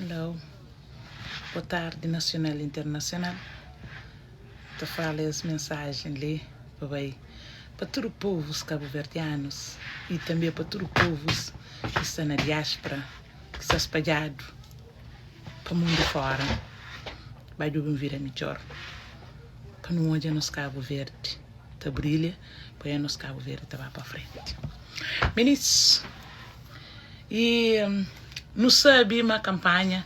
Hello, boa tardi nasional i internasional. Ta fala es mensajen li pa bai pa tudu povus kabuverdianus i tanbe pa tudu povus ki sta na diaspra, ki sta spadjadu pa mundu fora, bai djobe un vida midjor, pa nu odja nos Kabu Verdi ta brilha, pa odja nos Kabu Verdi ta ba pa frenti. Minis! I nu sabe ma kanpanha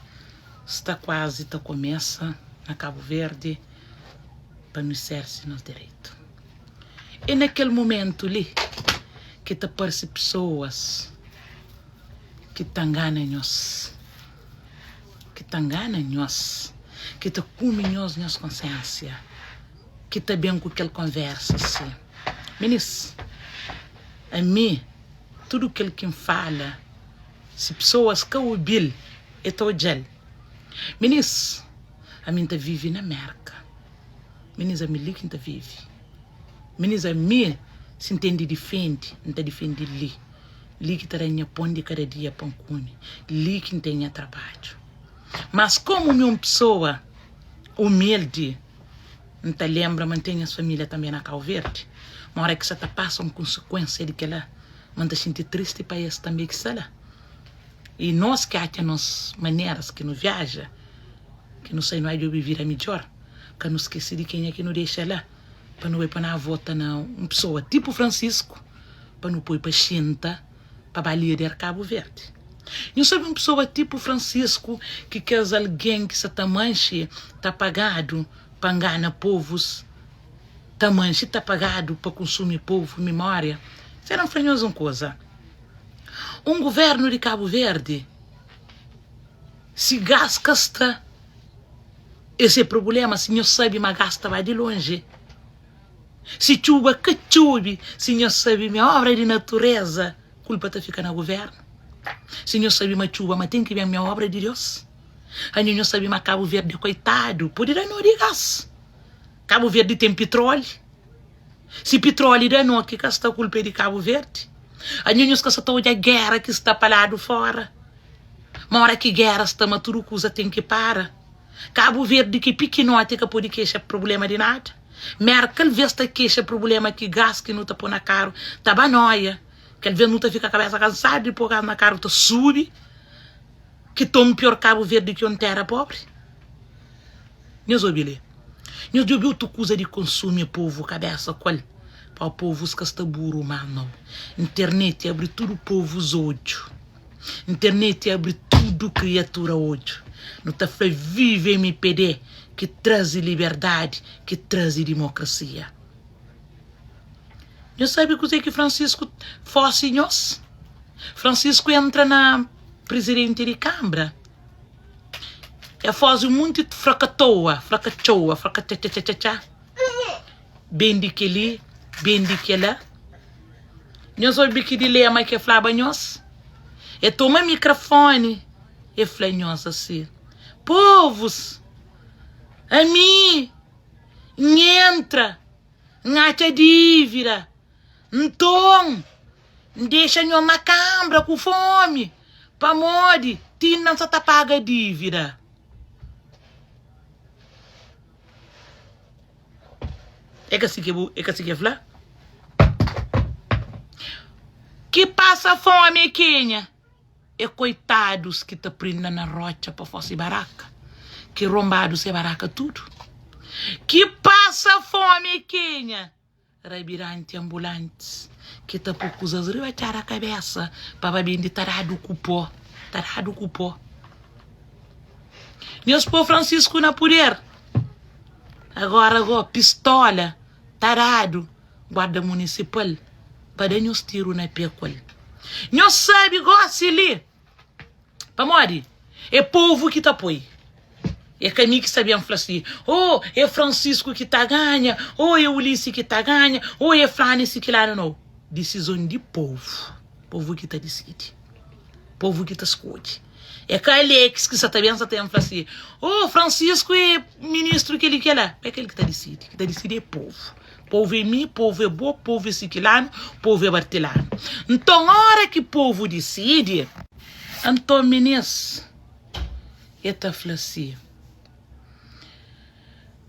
sta kuazi ta kumesa na Kabu Verdi pa nu iserse nos direitu. É na kel mumentu li ki ta parse pesoas ki ta ngana nhos, ki ta ngana nhos, ki ta kume nhos nhos konsiensia, ki ta ben ku kel konversa si, Minis, ami. Tudu kel ki N fala, si pesoas ka obi-l, e ta odja-l. Minis, ami N ta vive na Merka. Minis, ami li ki N ta vive. Minis, ami si N ten di difende, N ta difende li. Li ki ta da-m nha pon di kada dia pa N kume. Li ki N ten nha trabadju. Mas komu mi un pesoa umildi, N ta lenbra ma N ten nhas família tanbê na Kau Verdi. Ma óra ki sa ta pasa un konsikuénsia di kel-la, ma N ta xinti tristi pa es tanbê ki sta la. I nos ki atxa nos maneras ki nu viaja, ki nu sai nu ai djobe vida midjór, ka nu skese di kenha ki nu dexa la pa nu bai pa nu vota na un pesoa tipu Fransisku pa nu poi pa xinta pa ba lider Kabu Verdi. Nhu sabe un pesoa tipu Fransisku ki kes algen ki sa ta manxe ta pagadu pa ngana povus ta manxe ta pagadu pa kunsumi povu mimória sera N fla nhos un kuza un guvernu di Kabu Verdi si gás ka sta es é prubulema si nhos sabe ma gás ta ba di lonji si txuba ka txobe si nhos sabe ma é obra di natureza kulpa ta fika na guvernu si nhos sabe ma txuba ma ten ki ben ma é obra di Deus. Anho nho sabe ma Kabu Verdi koitadu pode da no di gas. Kabu Verdi ten pitroli. Si pitroli da no ki ka sta kulpa é di Kabu Verdi. Anho nhos ka sa ta odja gera ki sta pa ladu fora. Ma ora ki gera sta ma tudu kuza ten ki para. Kabu Verdi ki pikinoti ka pode kexa problema di nada. Merka alves ta kexa problema ki gas ki nu ta po na karu ta ba noia. Ki alves nu ta fika kabesa kansadu di po gas na karu ta subi. Ki ton pior Kabu Verdi ki un tera pobri? Nhos obi li. Nhos djobi otu kuza di konsumi povu kabesa kual pa povus ka sta buru mas nau. Interneti abri tudu povus odju. Interneti abri tudu kriatura odju. Nu ta fla viva MPD ki trazi liberdadi, ki trazi dimokrasia. Nhos sabe kuzê ki Francisco fosi nhos? Francisco entra na prizidenti di kanbra, e fosi un munti frakatoa, frakatxoa, frakatxatxatxatxa, bendi kel-li, bendi kel-la. Nhos obi ki dilema ki e flaba nhos? E toma mikrafoni, e fla nhos asi, Povus, ami N entra, N atxa dívida, nton N dexa nho na kanbra ku fómi, pamodi ti inda N sa ta paga dívida. É ka si ki bu, é ka si ki e fla? Ki pasa fómi é kenha? É koitadus ki ta prinda na rotxa pa fosi baraka, ki rombadu se baraka tudu. Ki pasa fomi é kenha? Rabiranti anbulantis ki ta po kuzas riba txada kabesa pa ba bende ta dadu ku po, ta dadu ku po. Nhos po Francisco na puder, agora go pistola ta dadu. Guarda munisipal pa da nhos tiru na pé ku el. Nhos sabe gósi li pamodi é povu ki ta poi. É ka mi ki sta ben fla si, oh, é Francisco ki ta ganha, oh, é Ulisses ki ta ganha, oh, é flanu e si kilanu. Nau, disizon di povu. Povu ki ta disidi. Povu ki ta skodje. É ka Alex ki sa ta ben sa ta ben fla si, oh, Francisco é ministru kel-li kel-la. É kel ki ta disidi. Ki ta disidi é povu. Povu é mi, povu é bo, povu é sikilanu, povu é bartilanu. Nton, óra ki povu disidi. Anton, minis, E ta fla si,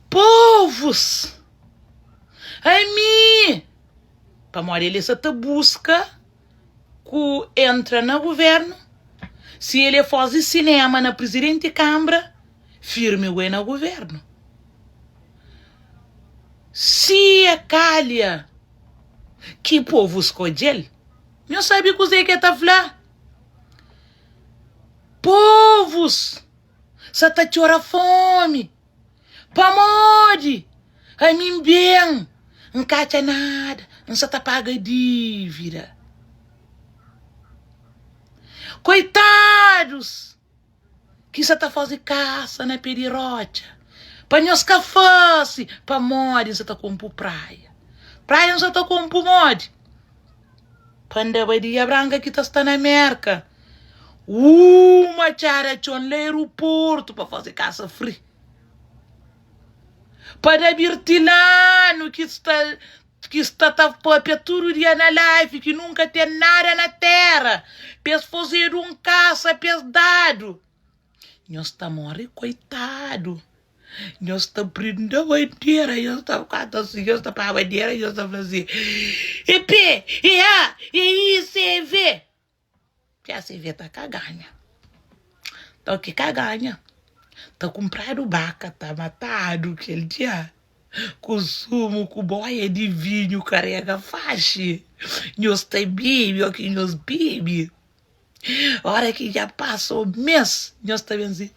Povus, ami! Pamodi el sa ta buska ku entra na guvernu, si el e fozi sinema na prizidenti kambra, firmi gue na guvernu. Si e kalha ki povu skodje-l, nhos sabe kuzê ki e ta fla? Povus sa ta txora fomi pamodi ami N ben N ka atxa nada, N sa ta paga dívida. Koitadus ki sa ta faze kasa na pé di rotxa, pa nhos ka fase pamodi N sa ta konpu praia. Praia N sa ta konpu modi? Pa N da Badia Branka ki ta sta na Merka uma txada txon la aeroportu pa faze kasa fri. Pa da Birtilanu ki sta ki sta ta papia tudu dia na live ki nunka ten nada na tera pa es fazedu un kasa pa es dadu. Nhos ta more koitadu. Nhos ta prinda bandera, nhos ta kanta si, nhos ta pá bandera, nhos ta fla si, E P, E A, E I, C, V. P A C V ta ka ganha. Ta ki ka ganha. Ta kunpradu baka, ta matadu kel dia. Ku sumu, ku boia di vinhu karega faxi. Nhos ta bebe o ki nhos bebe. Ora ki dja pasa un mês, nhos ta ben si,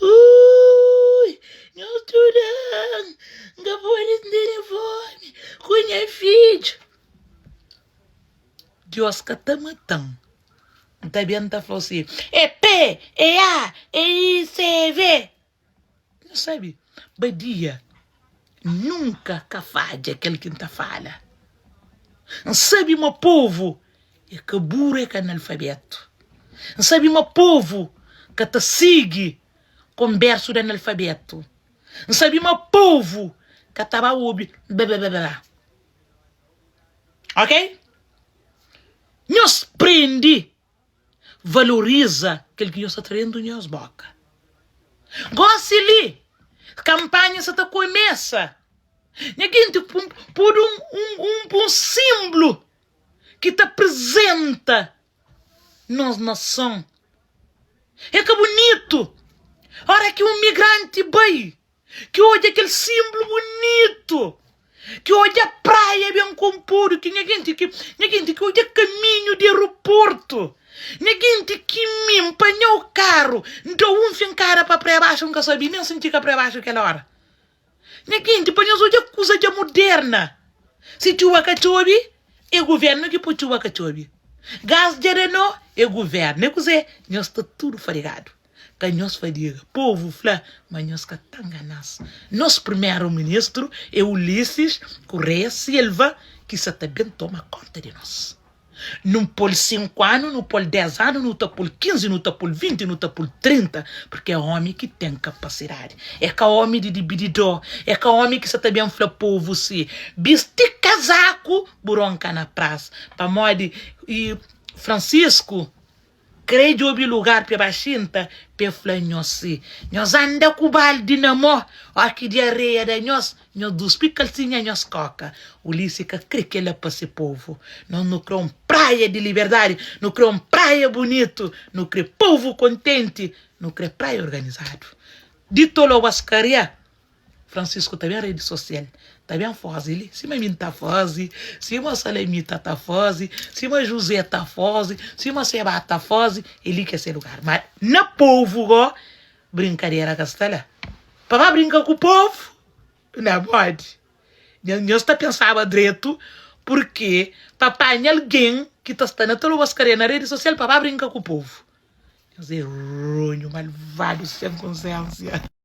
Ui, nhos djuda-m, N ka pode N tene fómi ku nha fidju. Diós ka ta mata-m. N ta ben ta fla-u si, E P, E A, E I, C, V. Nhos sabe, badia nunka ka fadja kel ki N ta fala. N sabe ma povu é ka buru, é ka analfabetu. N sabe ma povu ka ta sigi konbersu di analfabetu. N sabe ma povu ka ta ba obi blablabla. Ok? Nhos prende Valoriza kel ki nhos ta tra dentu nhos boka. Gosi li, kampanha sa ta kumesa. Nha genti pudu un simblu ki ta prizenta nos nason. É ka bunitu ora ki un migranti bai Ki odja kel sinblu bunitu, ki odja praia ben konpodu, ki nha genti ki nha genti ki odja kaminhu di aeroportu, nha genti ki mi N panha-u karu, N da-u un finkada pa praia baxu, N ka sabe nen si N txiga praia baxu kel ora. Nha genti, pa nhos odja kuza dja moderna. Si txuba ka txobi, é guvernu ki poi txuba ka txobi. Gas dja da no, é guvernu. É kuzê? Nhos sta tudu fadigadu. Ka nhos fadiga. Povu fla ma nhos ka ta ngana-s. Nos primeru ministru é Ulisses Correia Silva ki sa ta ben toma konta di nos. Nu pô-l 5 anu, nu pô-l 10 anu, nu ta pô-l 15, nu ta pô-l 20, nu ta pô-l 30, purki é omi ki ten kapasidadi. É ka omi di dibididó, é ka omi ki sa ta ben fla povu si, bisti kazaku, bu ronka na prasa. Pamodi Francisco Krê djobe lugar p'e ba xinta p'e fla nhos si nhos anda ku baldi na mô ó ki diareia da nhos, nhos duspi kalsinha nhos koka. Ulisi ka krê kela pa se povu. Nos nu krê un praia di liberdadi, nu krê un praia bunitu, nu krê povu kontenti, nu krê praia organizadu. Di tolobaskaria. Francisco ta ben redi sosial ta ben faze li sima mi nta faze sima salamita ta faze sima josé ta faze sima seba ta faze é li ki é se lugar ma na povo go brinkadera ka sta la pa ba brinka ku povo na modi nhos ta pensaba dretu porque pa panha alguen ki ta sta na tolobaskaria na redi sosial pa ba brinka ku povo nhos é runhu malvadu sen konsiensia.